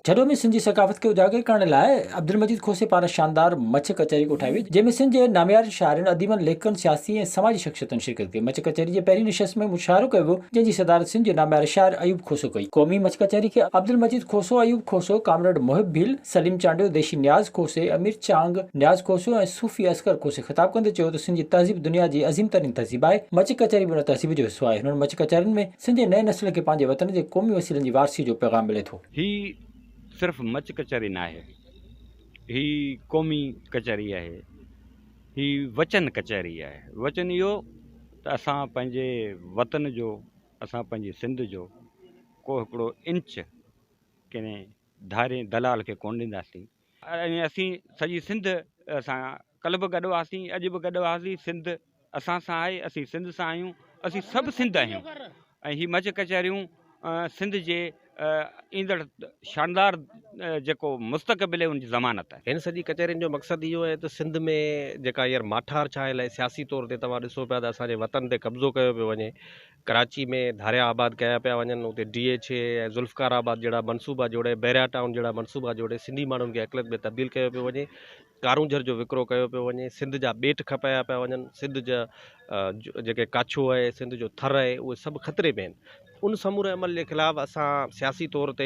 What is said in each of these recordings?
جهڏو ۾ سنڌ جي ثقافت کي اجاگر ڪرڻ لاء عبدالمجيد کوسي پاران شاندار مڇ ڪچهري ڪوٺائي وئي، جنهن ۾ سنڌ جي ناميارن شاعرن، اديبن، ليکڪن، سياسي ۽ سماجي شخصيتن شرڪت ڪئي. مڇ ڪچهري جي پهرين نشست ۾ مشاعرو ڪيو ويو، جنهن جي صدارت سنڌ جي نامياري شاعر ايوب کوسو ڪئي. قومي مڇ ڪچهري کي عبدالمجيد کوسو، ايوب کوسو، ڪامريڊ محب ڀيل، سليم چانڊيو، ديشي نياز کوسي، امير چانگ، نياز کوسو ۽ صوفي اصغر کوسي خطاب ڪندي چيو ته سنڌ جي تهذيب دنيا جي عظيم ترين تهذيب آهي، مچ ڪچهري به ان تهذيب جو حصو آهي. هنن مچ ڪچهرين ۾ سنڌ جي نئين نسل کي پنهنجي وطن جي قومي وسيلن جي وارثي جو پيغام ملي ٿو. هي صرف مچ ڪچهري ناهي، هي قومي ڪچهري آهي، هي وچن ڪچهري آهي. وچن اهو ته اسان پنهنجي وطن جو، اسان پنهنجي سنڌ جو ڪو هڪڙو انچ ڪنهن ڌارين دلال کي ڪونه ڏينداسين. ۽ اسين سڄي سنڌ سان ڪلهه به گڏ هئاسين اڄ به گڏ هئاسين سنڌ اسان سان آهي اسين سنڌ سان آهيون اسين سڀ سنڌ آهيون ۽ هي مچ ڪچهريون سنڌ جي ايندڙ شاندار جيڪو مستقبل آهي ان جي ضمانت آهي. هن سڄي ڪچهرين جو مقصد اهو آهي ته سنڌ ۾ جيڪا هينئر ماٺار ڇانيل آهي سياسي طور تي توهان ڏسو پيا ته اسان جي وطن تي قبضو ڪيو پيو وڃي ڪراچي ۾ ڌاريا آباد ڪيا پيا وڃن، اتي ڊي ايڇ اي ۽ ذوالفقار آباد جهڙا منصوبا جوڙي، بحريا ٽائون جهڙا منصوبا جوڙي سنڌي ماڻهن کي اقليت ۾ تبديل ڪيو پيو وڃي، ڪارونجهر جو وڪرو ڪيو پيو وڃي، سنڌ جا ٻيٽ کپايا پيا وڃن، سنڌ جا جيڪي ڪاڇو آهي، سنڌ جو ٿر آهي، اهي سڀ خطري ۾ آهن. ان سموري عمل جي خلاف اسان سياسي طور تي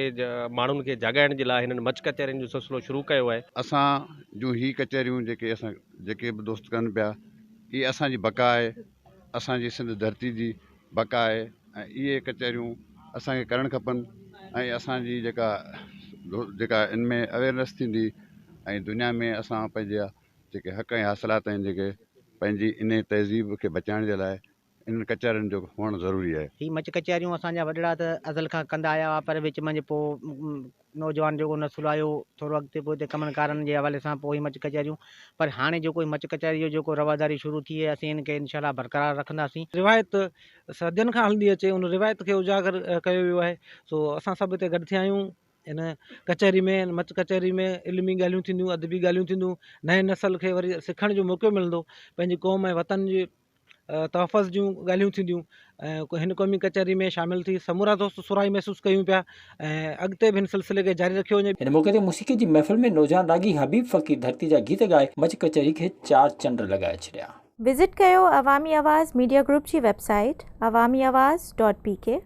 ماڻهن کي جاڳائڻ جي لاء هنن مچ ڪچهرين جو سلسلو شروع ڪيو آهي. اسان جون هي ڪچهريون جيڪي اسان جيڪي به دوست ڪن پيا، اهي اسان جي بقا آهي. اسان جي سنڌ ڌرتي جي بقا آهي ۽ اهي ڪچهريون اسان کي ڪرڻ کپن ۽ اسان جي جيڪا جيڪا ان ۾ اويرنس ٿيندي ۽ دنيا ۾ اسان پنهنجا جيڪي حق ۽ حاصلات آهن جيڪي پنهنجي انهي تهذيب کي بچائڻ جي لاء انهن ڪچهرين جو هئڻ ضروري آهي. هي مچ ڪچهريون اسان جا وڏڙا ته ازل کان ڪندا آيا هئا پر وچ منجهه پوء نوجوان جيڪو نسل آيو ٿورو اڳتي پوئتي ڪمن ڪارن جي حوالي سان پوء هي مچ ڪچهريون پر هاڻي جيڪو هي مچ ڪچهري جو جيڪو رواداري شروع ٿي آهي اسين ان کي انشاء الله برقرار رکنداسين. روايت صدين کان هلندي اچي ان روايت کي اجاگر ڪيو ويو آهي سو اسان سڀ هتي گڏ ٿيا آهيون ان ڪچهري ۾ مچ ڪچهري ۾ علمي ڳالهيون ٿينديون ادبي ڳالهيون ٿينديون نئين نسل کي وري سکڻ جو موقعو ملندو پنهنجي قوم ۽ وطن جي تحفظ جون ڳالهيون ٿينديون ۽ هن قومي ڪچهري ۾ شامل ٿي سمورا دوست سرهائي محسوس ڪيون پيا ۽ اڳتي به هن سلسلي کي جاري رکيو وڃي. هن موقعي تي موسيقي جي محفل ۾ نوجوان راڳي حبيب فقير ڌرتي جا گيت ڳائي مچ ڪچهري کي چار چنڊ لڳائي ڇڏيا. وزٽ ڪيو عوامي آواز ميڊيا گروپ جي website Awami Awaz dot P K.